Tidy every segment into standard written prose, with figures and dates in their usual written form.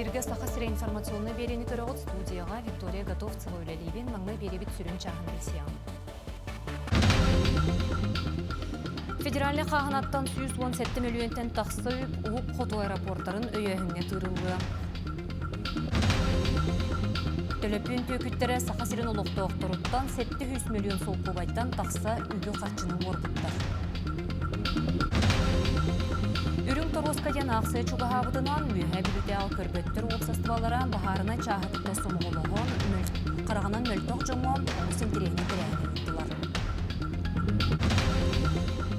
Эфиргэ Саха сирэ информационнай биэриини көрөҕүт студияҕа Виктория Готовцева үлэлиибин. Маҥнай биэриибит сүрүн чааһын билсиэҕим. Федеральнай хааһынаттан 117 мөлүйүөнтэн тахса үп Уһук Хоту аэропортарын өйөөһүҥҥэ тыырыллыа. Төлөпүөн түөкүттэрэ Саха сирин олохтоохторуттан 700 мөлүйүөн солкуобайтан тахса үбү-харчыны уорбуттар. Үрүҥ торуоска диэн аахсыйа чугаһаабытынан Үөһээ Бүлүүтээҕи көрбөттөр уопсастыбалара баһаарынай чааһы кытта сомоҕолоһон, хараҕынан мөлтөх дьоҥҥо олус интэриэһинэй тэрээһини ыыттылар.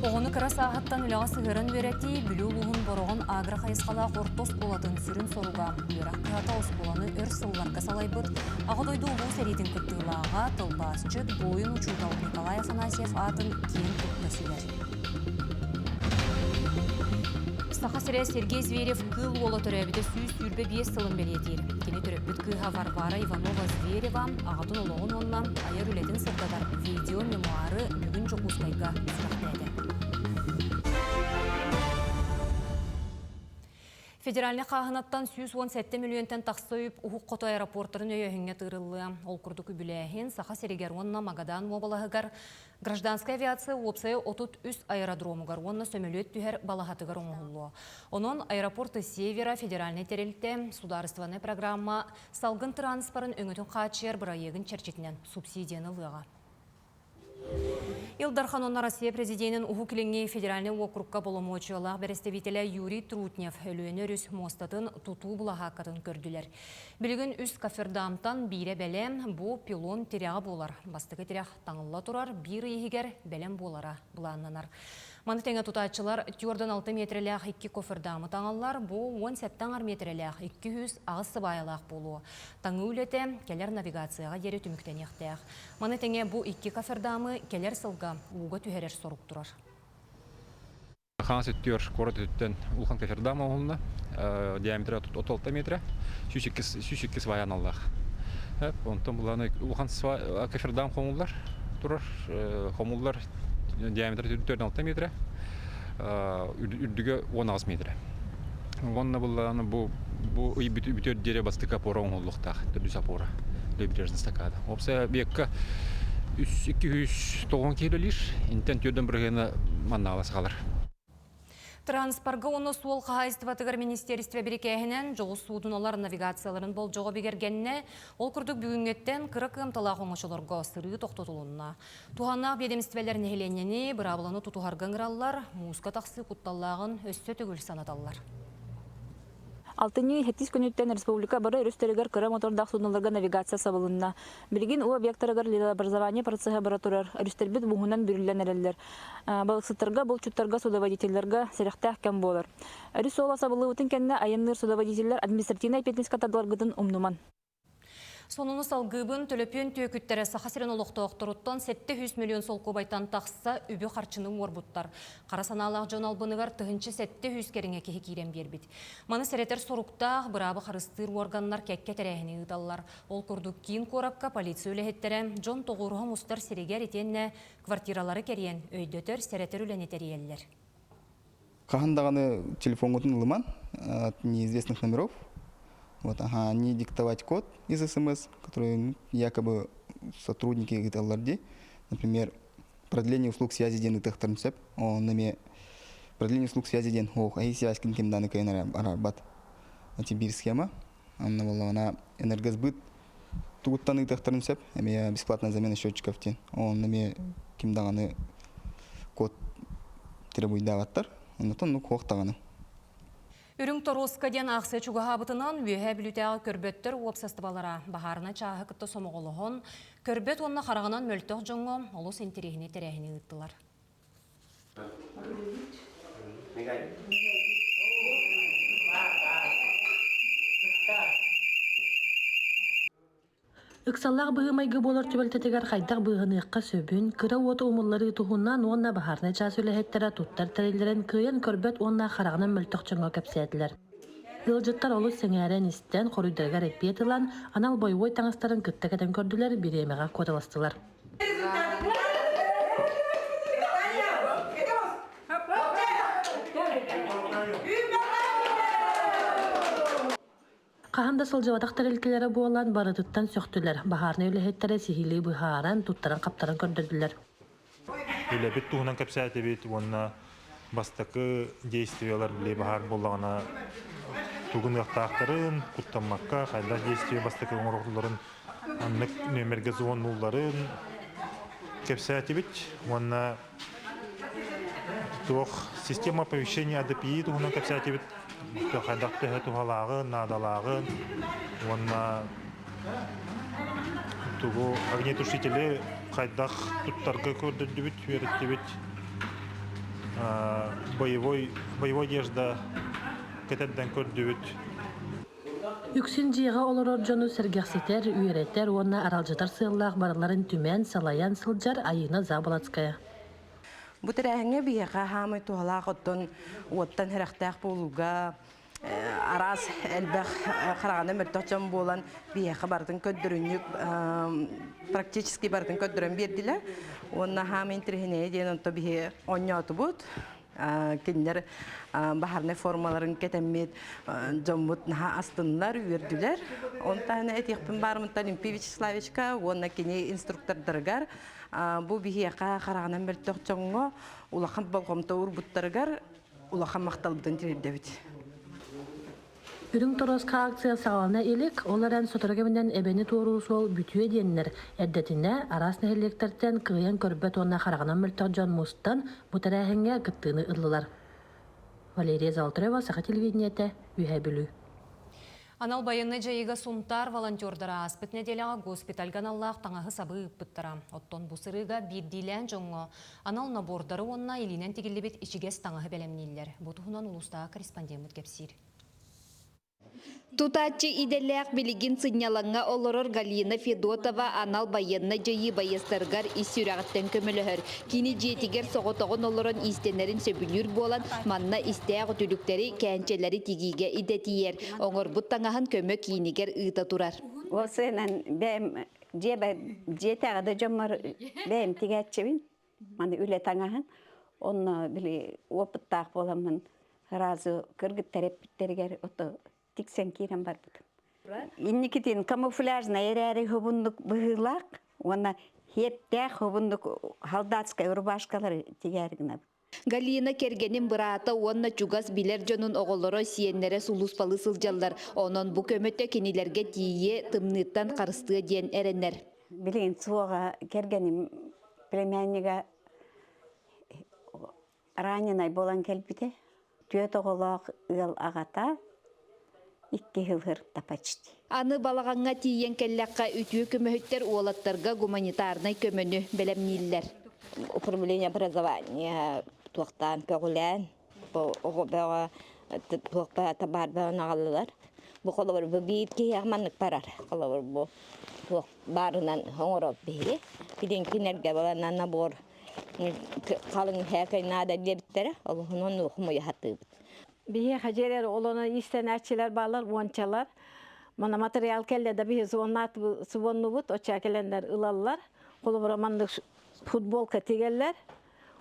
Оҕону кыра сааһыттан үлэҕэ сыһыаран үөрэтии Бүлүү улууһун Бороҕон агро хайысхалаах орто оскуолатын сүрүн соруга үөрэх кыһата оскуоланы өр сылларга салайбыт Аҕа дойду Улуу сэриитин кыттыылааҕа, тылбаасчыт, буойун учуутал Николай Афанасьев аатын киэн тутта сүгэр. Саха сирэ Сергей Зверев Кыыл Уола төрөөбүтэ 125 сылын бэлиэтиир. Кини төрөппүт кыыһа Варвара Иванова Зверева аҕатын олоҕун уонна айар үлэтин сырдатар видео-мемуары бүгүн Дьокуускайга сүрэхтээтэ. Федеральнай хааһынаттан 117 мөлүйүөнтэн тахса үп Уһук Хоту аэропортарын өйөөһүҥҥэ тыырыллыа. Ол курдук үбүлээһин Саха сиригэр уонна Магадан уобалаһыгар гражданскай авиация уопсайа 33 аэродромугар уонна сөмөлүөт түһэр балаһатыгар оҥоһуллуо. Онон Аэропорты Севера федеральнай тэрилтэ судаарыстыбаннай программа салгын тырааныспарын өҥөтүн хааччыйар бырайыагын чэрчитинэн субсидияны ылыаҕа. Ил Дархан уонна Россия Президенин Уһук Илиҥҥи федеральнай уокурукка боломуочуйалаах бэрэстэбиитэлэ Юрий Трутнев Өлүөнэ өрүс муостатын тутуу былаһааккатын көрдүлэр. Билигин үс кофердамтан биирэ бэлэм, бу пилон тирэҕэ буолар. Бастакы тирэх таҥылла турар, биир ый иһигэр бэлэм буолара былааннанар. Маны тэҥэ тутааччылар 4,6 миэтэрэлээх икки кофердамы таҥаллар, бу 17 миэтэрэлээх 208 сыбаайалаах буолуо. Таҥыы үлэтэ кэлэр навигацияҕа диэри түмүктэниэхтээх. Маны тэҥэ бу икки кофердамы кэлэр сылга ууга түһэрэр сорук турар. Хаҥас өттүгэр куорат өттүттэн улахан кофердам оҥоһулунна. Диаметра 36 метра, 102 свая аналлаах. Онтон буланы улахан кофердам хомуллар турар. Хомуллар диаметра 4,6 метра, үрдүгэ 18 метра. Уонна буллааны бу бу ый бүтүөр диэри бастакы опора оҥоһуллуохтаах, төрдүс опора левобережный эстакада. Уопсайа объекка 290 киһи үлэлиир, интэн түөрдэн бырыһыана маннаала сахалар. Транспорга уонна суол хаһаайыстыбатыгар министиэристибэ бирикээһинэн дьоҕус суудуналар навигацияларын болдьоҕо бигэргэннэ. Ол курдук бүгүҥҥэттэн кыра кыамталаах оҥочолорго сырыы тохтотулунна. Туһааннаах биэдэмистибэлэр нэһилиэнньэни быраабыланы тутуһарга ыҥыраллар, мууска тахсыы кутталлааҕын өссө төгүл санаталлар. Алтынньы сэттис күнүттэн республика бары өрүстэригэр кыра мотордаах судноларга навигация сабылынна. Билигин уу объектарыгар ледообразование процеһа бара турар, өрүстэрбит мууһунан бүрүллэн эрэллэр. Балыксыттарга, булчуттарга, судоводителлэргэ сэрэхтээх кэм буолар. Өрүс суола сабыллыбытын кэннэ айанныыр судоводителлэр административнай эппиэтинэскэ тардыларгытын умнуман. Сонуну салгыыбын төлөпүөн түөкүттэрэ Саха сирин олохтоохторуттан 700 миллион солкуобайтан тахса үбү-харчыны уорбуттар. Хара санаалаах дьон албыныгар 1700 кэриҥэ киһи киирэн биэрбит. Маны сэрэтэр соруктаах, быраабы харыстыыр уорганнар кэккэ тэрээһини ыыталлар. Ол курдук киин куоракка полиция үлэһиттэрэ дьон тоҕуоруһа мустар сиригэр итиэннэ квартиралары кэрийэн өйдөтөр, сэрэтэр үлэни тэрийэллэр. Хаһан даҕаны телефоҥҥутун ылыман от неизвестных номеров. Вот, ага, не диктовать код из СМС, который якобы сотрудники ыыталлар дии. Например, продление услуг связи диэн ыытыахтарын сөп. Онно эмиэ продление услуг связи диэн ох, аһи связькин ким дааны кыайан араарбат. Эти биир схема. Онно буоллаҕына энергосбыт тугуттан ыытыахтарын сөп. Эмиэ бесплатная замена счетчиков диэн. Онно эмиэ ким даҕаны код требуйдаабаттар. Оннотон оннук суох даҕаны. Үрүҥ торуоска диэн аахсыйа чугаһаабытынан Үөһээ Бүлүүтээҕи көрбөттөр уопсастыбалара баһаарынай чааһы кытта сомоҕолоһон, көрбөт уонна хараҕынан мөлтөх дьоҥҥо олус интэриэһинэй тэрээһини ыыттылар. Ыксаллаах быһыы-майгы буолар түбэлтэтигэр хайдах быыһаныахха сөбүн, кыра уоту умулларыы туһунан уонна баһаарынай чаас үлэһиттэрэ туттар тэриллэрин кыайан көрбөт уонна хараҕынан мөлтөх дьоҥҥо кэпсээтилэр. Ыалдьыттар олус сэҥээрэн истэн, хоруйдарыгар эппиэт ылан, анал бойобуой таҥастарын кытта кэтэн көрдүлэр, бириэмэҕэ куоталастылар. Хаһан да сылдьыбатах тэрилтэлэрэ буолан барытыттан сөхтүлэр, баһаарынай үлэһиттэрэ сиһилии быһааран, туттаран-хаптаран көрдөрдүлэр. Үлэбит туһунан кэпсээтибит уонна бастакы действиелар били баһаар буоллаҕына тугун ыахтаахтарын, куттаммакка хайдах действие бастакы оҥороллорун, аннык нүөмэргэ звоннулларын кэпсээтибит уонна туох система оповещения АДПИ туһунан кэпсээтибит хайдах төһө туһалааҕын, наадалааҕын уонна тугу огнетушители хайдах туттарга көрдөрдүбүт, үөрэттибит. Боевой, боевой одежда кэтэрдэн көрдүбүт. Үксүн дьиэҕэ олорор дьону сэргэхситэр, үөрэтэр уонна аралдьытар сыаллаах барыларын түмэн, салайан сылдьар Айыына Заболоцкая. Бу тэрээһиҥҥэ биһиэхэ хаамай туһалаах оттон уоттан сэрэхтээх буолууга араас элбэх хараҕана мөлтөх дьон буолан биһиэхэ барытын көрдөрүнньүк практически барытын көрдөрөн биэрдилэр. Уонна хаамай интэриэһинэйэ диэн онто биһи оонньоотубут. Кинилэр баһаарынай формаларын кэтэммит дьоммут наһаа астыннар, үөрдүлэр. Онтон этиэхпин баарымыттан Олимпий Вячеславовичка уонна кини инструктордарыгар бу биһиэхэ хараҕынан мөлтөх дьоҥҥо улахан болҕомто уурбуттарыгар улахан махталбытын тириэрдэбит. Үрүҥ торуоска акция саҕалана илик, ол эрэн сотору кэминэн эбэни туоруур суол бүтүө диэннэр, эрдэтинэ араас нэһилиэктэртэн кыайан көрбөт уонна хараҕынан мөлтөх дьон мустан бу тэрээһиҥҥэ кыттыыны ыллылар. Валерия Золотарева, Саха телевидениетэ, Үөһээ Бүлүү. Анал байыаннай дьайыыга Сунтаар волонтердара ааспыт нэдиэлэҕэ госпитальга аналлаах таҥаһы сабыы ыыппыттара. Оттон бу сырыыга биирдиилээн дьоҥҥо анал набордары уонна илиинэн тигиллибит ичигэс таҥаһы бэлэмнииллэр. Бу туһунан улуустааҕы корреспондеммыт кэпсиир. Тутааччы идэлээх билигин сынньалаҥҥа олорор Галина Федотова анал байыаннай дьайыы байыастарыгар ис сүрэҕиттэн көмөлөһөр. Кини дьиэтигэр соҕотоҕун олорон иистэнэрин сөбүлүүр буолан, манна истээх үтүлүктэри, кээнчэлэри тигиигэ идэтийэр. Оҥорбут таҥаһын көмө киинигэр ыыта турар. Ол сыанан бэйэм дьиэтээҕи да дьоммор бэйэм тигээччибин. Маны үлэ таҥаһын. Онно били опыттаах буоламмын сразу кыргыттар эппиттэригэр ото тиксэн киирэн барбытым. Инникитин камуфляжнай эрээри хубуннук быһыылаах уонна хиэптээх хубуннук солдатскай рубашкалары тигээри гынабыт. Галина кэргэнин быраата уонна чугас билэр дьонун оҕолоро, сиэннэрэ сулууспалыы сылдьаллар. Онон бу көмөтө кинилэргэ тиийиэ, тымныыттан харыстыа диэн эрэнэр. Билигин суоҕа кэргэним племяннига раненай буолан кэлбитэ. Түөрт оҕолоох ыал аҕата икки сыл сырытта почти. Аны балаҕаҥҥа тиийэн кэллэххэ үтүө көмөһүттэр уолаттарга гуманитарнай көмөнү бэлэмнииллэр. Управление образования туохтаан көҕүлээн бу оҕо бөҕө туохха табаар бөҕөнү аҕаллылар. Бу холобур бу биир киһиэхэ маннык барар. Холобур бу туох баарынан оҥорор биһиги. Кидиҥкинэргэ баланан набор халыҥ һээкэй наада диэбиттэрэ. Олуһунан хомуйа сатыыбыт. Биһиэхэ дьиэлэр олоно иистэнээччилэр бааллар уончалар. Мана материал кэллэ да биһи звоннубут, очча кэлэннэр ылаллар. Холобура маннык футболка тигэллэр,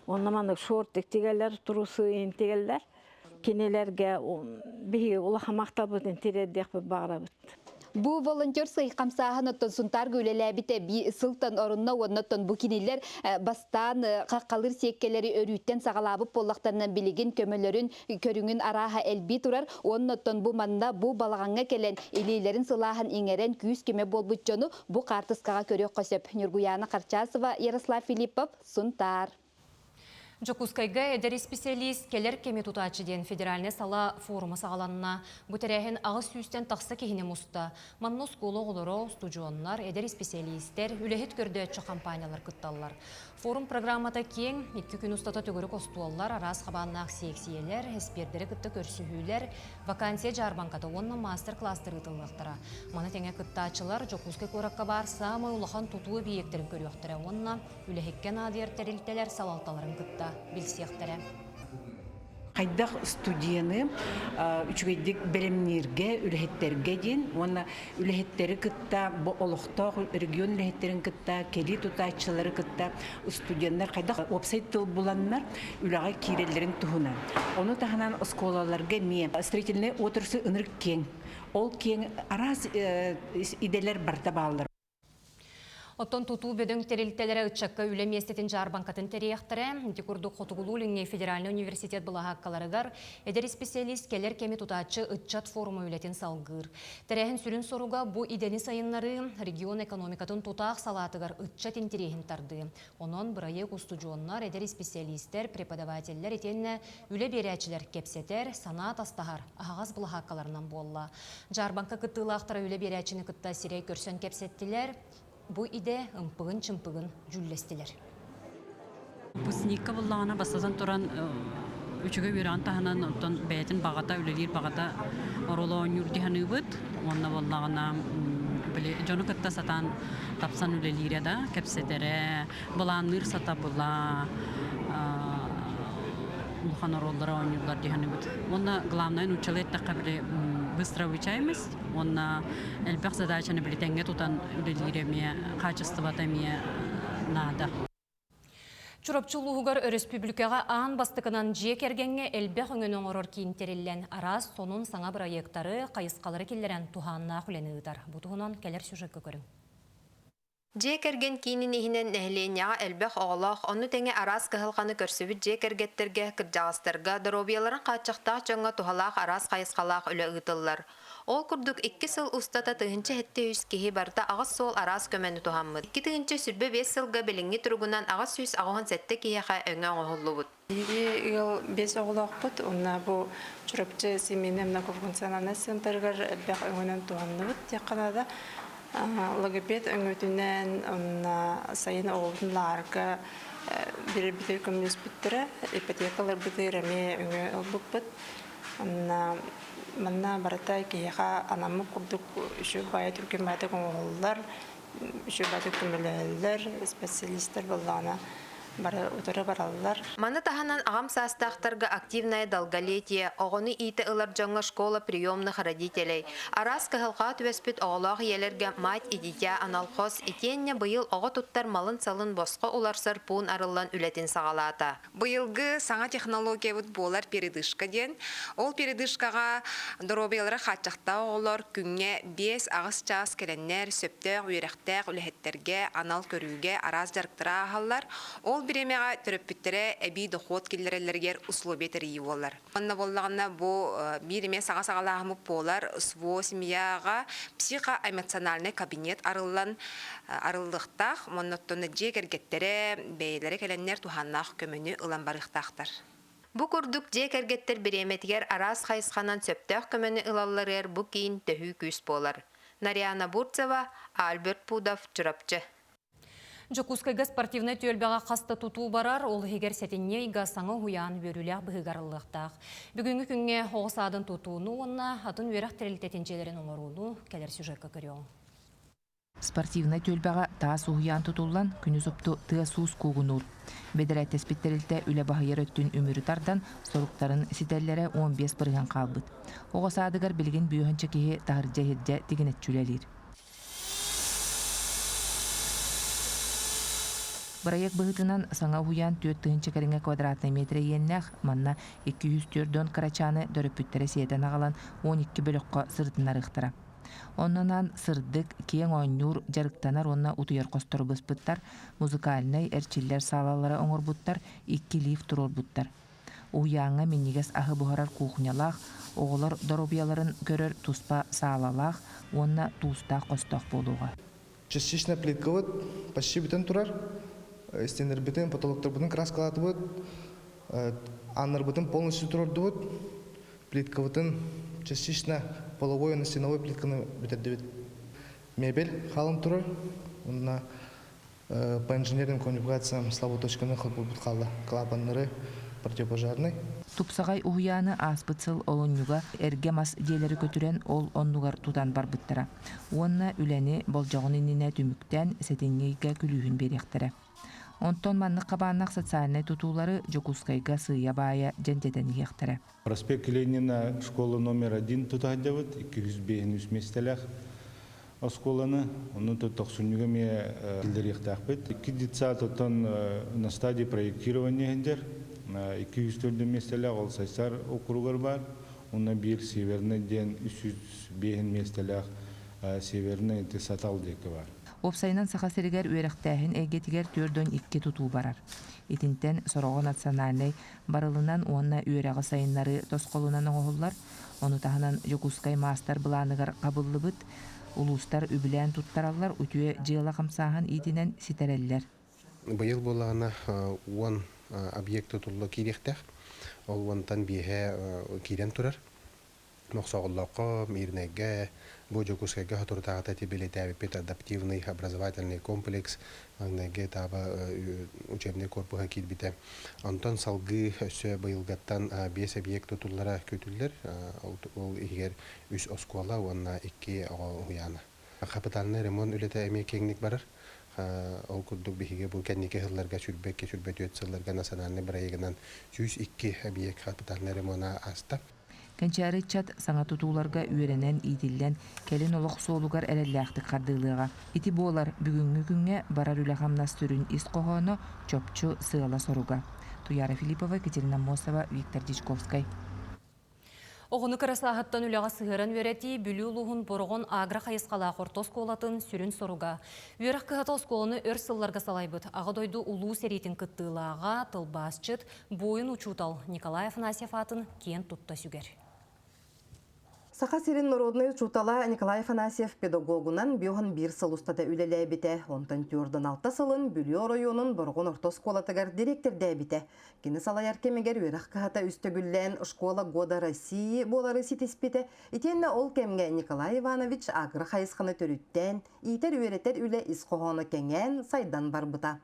онно маннык шортик тигэллэр, трусы тигэллэр. Кинилэргэ биһиги улахан махталбытын тириэрдиэхпит баҕарабыт. Бу волонтер хамсааһын оттон Сунтаарга үлэлээбитэ би сылтан орунна уонна оттон бу кинилэр бастаан хаххалыыр сиэккэлэри өрүүттэн саҕалаабыт буоллахтарына билигин көмөлөрүн көрүҥүн арааһа элбии турар уонна оттон бу манна бу балаҕаҥҥа кэлэн илиилэрин сылааһын иҥэрэн күүс көмө буолбут дьону бу хаартыскаҕа көрүөххэ сөп. Ньургуйаана Харчасова, Ярослав Филиппов, Сунтаар. Дьокуускайга эдэр исписэлиис кэлэр кэми тутааччы диэн федеральнай салаа форума саҕаланна. Бу тэрээһин аҕыс сүүстэн тахса киһини муста. Манна оскуола оҕолоро, устудьуоннар, эдэр исписэлиистэр, үлэһит көрдөөччү хампаанньалар кытталлар. Форум программата киэҥ, икки күн устата төгүрүк остуоллар, араас хабааннаах сиэксийэлэр, эспиэрдэри кытта көрсүһүүлэр, вакансия дьаарбаҥката уонна маастар-кылаастар ыытыллыахтара. Маны тэҥэ кыттааччылар Дьокуускай куоракка баар саамай улахан тутуу эбийиэктэрин көрүөхтэрэ уонна үлэһиккэ наадыйар тэрилтэлэр салалталарын кытта билсиэхтэрэ. Хайдах студияны үчүгэйдик бэлэмнииргэ, үлэһиттэргэ диэн уонна үлэһиттэри кытта бу олохтоох регион үлэһиттэрин кытта, кэлии тутааччылары кытта студеннар хайдах уопсай тыл буланнар үлэҕэ киирэллэрин туһунан. Ону таһынан оскуолаларга эмиэ строительнай отрасль ынырык киэҥ. Ол киэҥ араас идэлэр барыта бааллар. Оттон тутуу бөдөҥ тэрилтэлэрэ ыччакка үлэ миэстэтин дьаарбаҥкатын тэрийиэхтэрэ. Ити курдук Хотугулуу-Илиҥҥи федеральнай университет былаһааккаларыгар эдэр исписэлиис кэлэр кэми тутааччы ыччат форума үлэтин салгыыр. Тэрээһин сүрүн соруга бу идэни сайыннарыы, регион экономикатын тутаах салаатыгар ыччат интэриэһин тардыы. Онон бырайыак устудьуоннар, эдэр исписэлиистэр, преподавателлэр итиэннэ үлэ биэрээччилэр кэпсэтэр, санаа атастаһар аһаҕас былаһааккаларынан буолла. Дьаарбаҥка кыттыылаахтара үлэ биэрээччини кытта сирэй көрсөн кэпсэттилэр, бу идэ ымпыгын-чымпыгын дьүүллэстилэр. Выпускникка буллаҕына бастатан туран үчүгэй үөрэҕин таһынан оттон бэйэтин баҕата үлэлиир баҕата оруолу оонньуур дии саныыбыт уонна буоллаҕына били дьону кытта сатаан тапсан үлэлиирэ да кэпсэтэрэ былаанныыр сатабыла улахан оруоллары оонньууллар дии саныыбыт уонна главное нууччалыы эттэххэ били быстро обучаемость уонна элбэх задачаны били тэҥҥэ тутан үлэлиир эмиэ хаачыстыбата эмиэ наада. Чурапчы улууһугар өрөспүүбүлүкэҕэ аан бастакынан дьиэ кэргэҥҥэ элбэх өҥөнү оҥорор киин тэриллэн, араас сонун саҥа бырайыактары, хайысхалары киллэрэн туһааннаах үлэни ыытар. Бу туһунан кэлэр сюжекка көрүҥ. Дьиэ кэргэн киинин иһинэн нэһилиэнньэҕэ элбэх оҕолоох, ону тэҥэ араас кыһалҕаны көрсүбүт дьиэ кэргэттэргэ, кырдьаҕастарга, доруобуйаларын хааччахтаах дьоҥҥо туһалаах араас хайысхалаах үлэ ыытыллар. Ол курдук, икки сыл устата 1073 киһи барыта аҕыс суол араас көмөнү туһаммыт. 2025 сылга билиҥҥи туругунан 887 киһиэхэ өҥө оҥоһуллубут. Биһиги ыал биэс оҕолоохпут. Уонна бу Чурапчы семейнай многофункциональнай центрыгар элбэх өҥөнөн туһанныбыт диэххэ наада. Логопед өҥөтүнэн уонна сайын оҕобутун лаарга биэрэрбитигэр көмөлөспүттэрэ. Ипотека ыларбытыгар эмиэ өҥө ылбыппыт. Онно манна барыта киһиэхэ анаммыт курдук үчүгэй баайы түргэн баайдык оҥоһуллар, үчүгэй баайдык көмөлөһөллөр, специалистар буоллаҕына бары утары бараллар. Маны таһынан аҕам саастаахтарга активное долголетие, оҕону иитэ ылар дьоҥҥо школа приемных родителей, араас кыһалҕаҕа түбэспит оҕолоох ийэлэргэ мать и дитя анал хос, итиэннэ быйыл оҕо туттар малын-салын босхо уларсар пуун арыллан үлэтин саҕалаата. Быйылгы саҥа технологиябыт буолар передышка диэн. Ол передышкаҕа доруобуйалара хааччахтаах оҕолор күҥҥэ 5-8 чаас кэлэннэр сөптөөх үөрэхтээх үлэһиттэргэ анал көрүүгэ араас дьарыктары ааһаллар. Ол бириэмэҕэ төрөппүттэрэ эбии дохуот киллэрэллэригэр условия тэрийии буолар. Онно буоллаҕына бу биир эмиэ саҥа саҕалааһыммыт буолар СВО семьяҕа психоэмоциональнай кабинет арыллан арыллыахтаах. Оннуттан дьиэ кэргэттэрэ бэйэлэрэ кэлэннэр туһааннаах көмөнү ылан барыахтаахтар. Бу курдук дьиэ кэргэттэр бириэмэтигэр араас хайысханан сөптөөх көмөнү ылалларыгар бу киин төһүү күүс буолар. Нарьяна Бурцева, Альберт Пудов, Чурапчы. Дьокуускайга спортивнай түөлбэҕэ хас да тутуу барар, ол иһигэр сэтинньи ыйга саҥа уһуйаан үөрүүлээх быһыыга арыллыахтаах. Бүгүҥҥү күҥҥэ оҕо саадын тутууну уонна атын үөрэх тэрилтэтин дьиэлэрин оҥорууну кэлэр сюжекка көрүөҕүҥ. Спортивнай түөлбэҕэ таас уһуйаан тутуллан, күнүс упту тыас-уус куугунуур. Бэдэрээттэспит тэрилтэ үлэ баһыйар өттүн үмүрү тардан, соруктарын ситэллэрэ 15% хаалбыт. Оҕо саадыгар билигин бүөһүнчэ киһи таһырдьа-иһирдьэ тигинэччи үлэлиир. Бырайыак быһыытынан саҥа уһуйаан 4000 кэриҥэ квадратнай метрэ иэннээх, манна 240 кырачааны төрөппүттэрэ сиэтэн аҕалан 12 бөлөххө сырытыннарыахтара. Оннунан сырдык, киэҥ оонньуур, дьарыктанар уонна утуйар хостору быспыттар, музыкальнай эрчиллэр саалалары оҥорбуттар, икки лифт туруорбуттар. Уһуйааҥҥа минньигэс аһы буһарар кухнялаах, оҕолор доруобуйаларын көрөр туспа саалалаах уонна туустаах хостоох буолуоҕа. Частично плиткабыт почти бүтэн турар. Стеннэрбитин, потолоктарбытын краскалаатыбыт, ааннарбытын полностью турордубут. Плиткабытын частично половой уонна стеновой плитканы бүтэрдибит. Мебель хаалан турар. Уонна По инженерным коммуникациям слабую точканы холбуурбут хаалла. Клапаннары противопожарный. Тупсаҕай уһуйааны ааспыт сыл олунньуга эргэ мас дьиэлэри көтүрэн ол оннугар тутан барбыттара. Уонна үлэни болдьоҕун иннинэ түмүктээн сэтинньи ыйга күлүүһүн биэриэхтэрэ. Онтон маннык хабааннаах социальнай тутуулары Дьокуускайга сыыйа-баайа дьэндэтэн иһиэхтэрэ. Проспект Ленина школа номер один тутаһдьабыт, 205 миэстэлээх оскуоланы, онно тохсунньуга эмиэ киллэриэхтээхпит. Икки детсад оттон на стадии проектирования иһиндер, 204 миэстэлээх ол Сайсар округар бар. Уонна биир Северный диэн 305 миэстэлээх Северный ити Сатал диэки баар. Уопсайынан Саха сиригэр үөрэхтээһин эйгэтигэр 42 тутуу барар. Итинтэн сороҕо национальнай барылынан уонна үөрэҕи сайыннарыы тосхолунан оҥоһуллар. Ону таһынан Дьокуускай маастар-былааныгар хабыллыбыт улуустар үбүлээн туттараллар, үтүө дьыала хамсааһын иитинэн ситэрэллэр. Быйыл буоллаҕына 10 объект тутулла киириэхтээх. Ол уонтан биэһэ киирэн турар. Мохсоҕоллооххо, Мирнэйгэ, бу Дьокуускайга соторутааҕыта ити бэлиэтээбиппит адаптивный образовательный комплекс маҥнайгы этаба учебнай корпуһа киирбитэ. Онтон салгыы өссө быйылгаттан биэс объект тутуллара күүтүллэр. Ол иһигэр үс оскуола уонна икки оҕо уһуйаана. Хапытаальнай ремонт үлэтэ эмиэ киэҥник барар. Ол курдук биһиги бу кэнники сылларга 22 24 сылларга национальнай бырайыагынан 102 объект хапытаальнай ремона ааста. Кэнчээри ыччат саҥа тутууларга үөрэнэн, иитиллэн, кэлин олох суолугар эрэллээхтик хардыылыаҕа. Ити буолар бүгүҥҥү күҥҥэ барар үлэ-хамнас сүрүн ис хоһооно, чопчу сыала-соруга. Туяра Филиппова, Екатерина Аммосова, Виктор Дьячковскай. Оҕону кыра сааһыттан үлэҕэ сыһыаран үөрэтии Бүлүү улууһун Бороҕон агро хайысхалаах орто оскуолатын сүрүн соруга. Үөрэх кыһата оскуоланы өр сылларга салайбыт Аҕа дойду Улуу сэриитин кыттыылааҕа, тылбаасчыт, буойун учуутал Николай Афанасьев аатын киэн тутта сүгэр. Саха сирин норуодунай учуутала Николай Афанасьев педагогунан биоһун биир сыл устата үлэлээбитэ. Онтон түөрдөн алта сылын Бүлүү оройуонун Бороҕон орто оскуолатыгар дириэктэрдээбитэ. Кини салайар кэмигэр үөрэх кыһата үс төгүллээн «Школа года России» буолары ситиспитэ. Итиэннэ ол кэмҥэ Николай Иванович агро хайысханы төрүттээн, иитэр-үөрэтэр үлэ ис хоһооно кэҥээн, сайдан барбыта.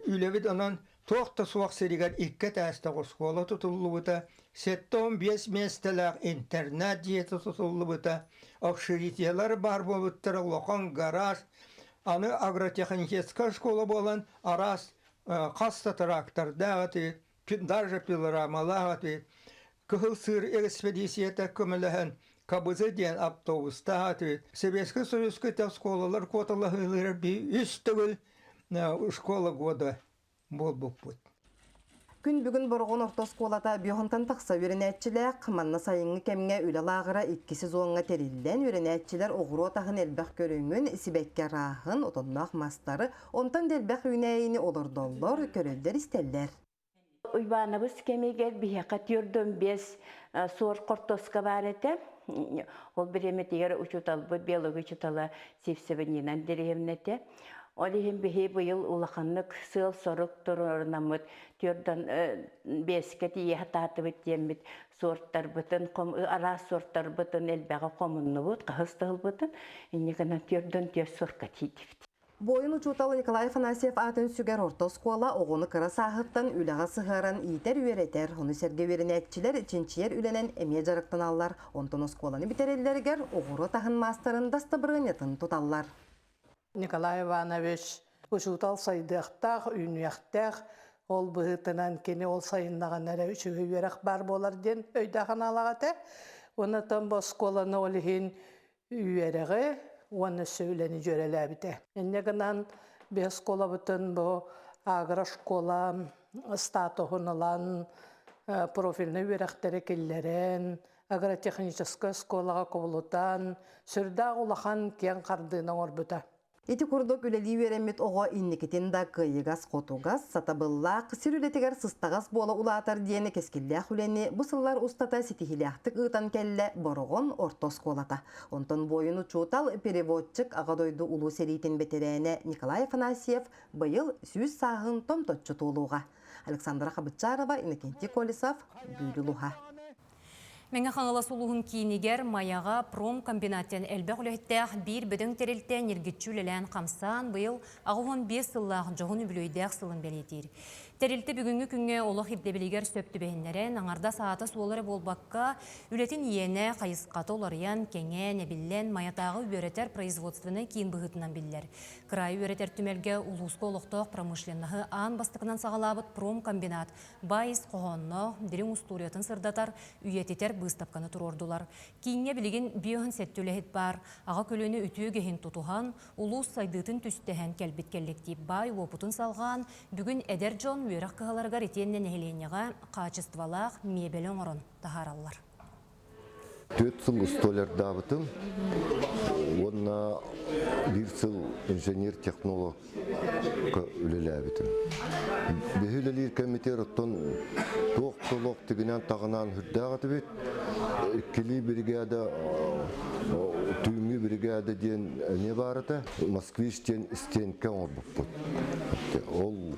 Үлэбит онон туох да суох сиригэр икки этээстээх оскуола тутуллубута, 75 миэстэлээх интернат дьиэтэ тутуллубута, общежитиелар баар буолбуттара, улахан гараж, аны агротехническая школа буолан араас хас да трактордаах этибит, даже пилорамалаах этибит. Кыһыл Сыыр экспедициятэ көмөлөһөн Кабызы диэн автобустаах этибит. Советскай Союзка оскуолалар куоталаһыылара үс төгүл школа года буолбуппут. Күн бүгүн Бороҕон орто оскуолата биоһунтан тахса үөрэнээччилээх. Манна сайыҥҥы кэмҥэ үлэ лааҕыра икки сезоҥҥа тэриллэн, үөрэнээччилэр оҕуруот аһын элбэх көрүҥүн, сибэкки арааһын, отонноох мастары, Онтон да элбэх үүнээйини олордоллор, көрөллөр-истэллэр. Уйбаанабыс кэмигэр биһиэхэ 45 суор хортуоска баар этэ. Ол бириэмэтигэр учууталбыт, биология учуутала Сивцева Нина Андреевна этэ. Ол иһин биһи быйыл улаханнык сыал-сорук туруорунаммыт түөртөн биэскэ тиийэ сатаатыбыт диэммит суортарбытын, араас суортарбытын элбэҕи хомуннубут, хаһыс да ылбытын. Инньэ гынан түөртөн түөрт суорка тиийдибит. Буойун учуутал Николай Афанасьев аатын сүгэр орто оскуола оҕону кыра сааһыттан үлэҕэ сыһыаран иитэр-үөрэтэр, ону сэргэ үөрэнээччилэр чинчийэр үлэнэн эмиэ дьарыктаналлар. Онтон оскуоланы бүтэрэллэригэр оҕуруот аһын маастарын дастабырыанньатын туталлар. Николай Иванович учуутал сайдыахтаах, үүнүөхтээх, ол быһыытынан кини ол сайыннаҕына эрэ үчүгэй үөрэх баар буолар диэн өйдөөх анаалаах этэ. Уонна бу оскуоланы ол иһин үөрэҕи уонна өссө үлэни дьүөрэлээбитэ. Инньэ гынан биһи оскуолабытын бу агрошкола статуһун ылан профильнай үөрэхтэри киллэрэн агротехническай оскуолаҕа кубулутан сүрдээх улахан киэҥ хардыыны оҥорбута. Ити курдук үлэлии үөрэммит оҕо инникитин да кыайыгас-хотугас, сатабыллаах, сир үлэтигэр сыстаҕас буола улаатар диэн кэскиллээх үлэни бу сыллар устата ситиһиилээхтик ыытан кэллэ Бороҕон орто оскуолата. Онтон буойун учуутал, переводчик Аҕа дойду Улуу сэриитин бэтэрээнэ Николай Афанасьев быйыл 100 сааһын томточчу туолуоҕа. Александра Хабытчарова, Иннокентий Колесов, Бүлүү улууһа. Мэҥэ Хаҥалас улууһун киинигэр Майаҕа промкомбинат диэн элбэх үлэһиттээх биир бөдөҥ тэрилтэ ньиргиччи үлэлээн-хамсаан быйыл 85 сыллаах дьоһун үбүлүөйдээх сылын бэлиэтиир. Тэрилтэ бүгүҥҥү күҥҥэ олох ирдэбилигэр сөп түбэһиннэрэн, аҥардас аата-суола эрэ буолбакка, үлэтин иэнэ, хайысхата уларыйан, кэҥээн, эбиллэн, Майатааҕы үөрэтэр производственнай киин быһыытынан биллэр. Кыраайы үөрэтэр түмэлгэ улууска олохтоох промышленноһы аан бастакынан саҕалаабыт промкомбинат Баай ис хоһоонноох, дириҥ устуоруйатын сырдатар, үйэтитэр быыстапканы туруордулар. Кииҥҥэ билигин 57 үлэһит баар. Аҕа көлүөнэ үтүө үгэһин тутуһан, улуус сайдыытын түстэһэн кэлбит кэллэктиип баай уопутун салҕаан, бүгүн эдэр дьон үөрэх кыһаларыгар итиэннэ нэһилиэнньэҕэ хаачыстыбалаах миэбэли оҥорон таһаараллар. Түөрт сыл столярдаабытым уонна биир сыл инженер-технолог үлэлээбитим. Биһи үлэлиир кэмитиэр оттон туох толох тигинэн таҕынаан үрдээх этибит. Иккилии бригада, түүҥҥү бригада диэн эмиэ баар этэ. Москвич диэн стенка оҥорбуппут. Ол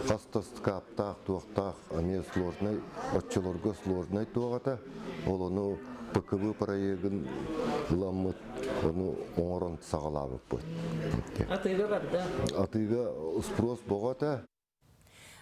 хас да скаптаах, туохтаах эмиэ сложнай, оччолорго сложнай туох этэ. Ол ону ПКБ проегын ыламмыт, ону оҥорон саҕалаабыппыт. Атыыга барда. Атыыга спрос боҕо этэ.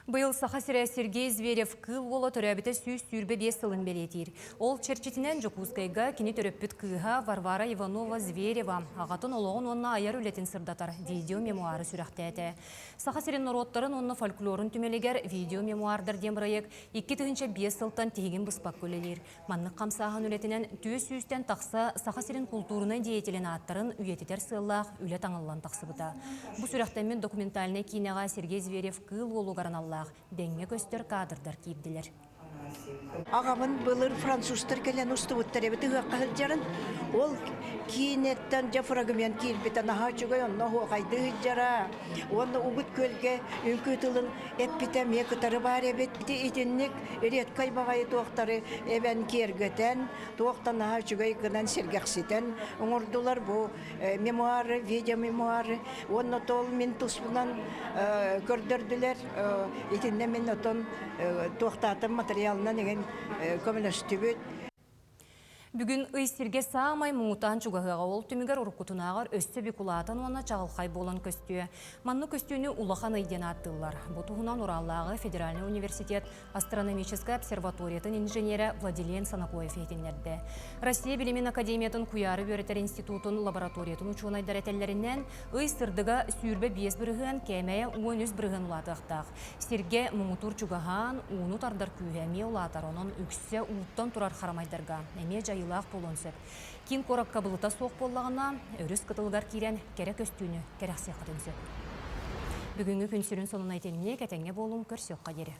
Быйыл Саха сирэ Сергей Зверев кыыл уола төрөөбүтэ 125 сылын бэлиэтиир. Ол чэрчитинэн Дьокуускайга кини төрөппүт кыыһа Варвара Иванова Зверева аҕатын олоҕун уонна айар үлэтин сырдатар видео-мемуары сүрэхтээтэ. Саха сирин норуоттарын уонна фольклорун түмэлигэр видео-мемуардар диэн бырайыак 2005 сылтан тиһигин быспакка үлэлиир. Маннык хамсааһын үлэтинэн 400-тэн тахса Саха сирин култуурунай деятелин ааттарын үйэтитэр сыаллаах үлэ таҥыллан тахсыбыта. Бу сүрэхтэммит документальнай киинэҕэ Сергей Зверев кыыл уолугар аналлаах дэҥҥэ көстөр кадрдар киирдилэр. Аҕабын былыр французтар кэлэн устубуттар эбит ыһыахха сылдьарын. Ол киинэттэн дьэ фрагмент киирбитэ наһаа үчүгэй онно оһуохайдыы сылдьара. Уонна Угут Күөлгэ үҥкүү тылын эппитэ эмиэ кытары баар эбит. Ити итинник редкай баҕайы туохтары эбэн киэргэтэн, туохтан наһаа үчүгэй гынан сэргэхситэн оҥордулар бу мемуары, видеомемуары. Уонна тол мин туспунан көрдөрдүлэр. Итиннэ мин отон туохтаатым материалынан игин көмөлөстүбүт. Бүгүн ый сиргэ саамай муҥутаан чугаһыаҕа ол түмүгэр уруккутунааҕар өссө бүк улаатан уонна чаҕылхай буолан көстүө. Маннык көстүүнү улахан ый диэн ааттыыллар. Бу туһунан Ураллааҕы федеральнай университет астрономическай обсерваториятын инженерэ Владилен Санакоев иһитиннэрдэ. Россия билимин академиятын куйаары үөрэтэр институтун лабораториятын учуонайдара этэллэринэн, ый сырдыга 25% кээмэйэ 13% улаатыахтаах. Сиргэ муҥутуур чугаһаан, ууну тардар күүһэ эмиэ улаатар, онон үксэ ууттан турар харамайдарга эмиэ дьайыылаах буолуон сөп. Киин куоракка былыта суох буоллаҕына, өрүс кытылыгар киирэн кэрэ көстүүнү кэрэхсиэххитин сөп. Бүгүҥҥү күн сүрүн сонуна итинник, этэҥҥэ буолуҥ, көрсүөххэ диэри.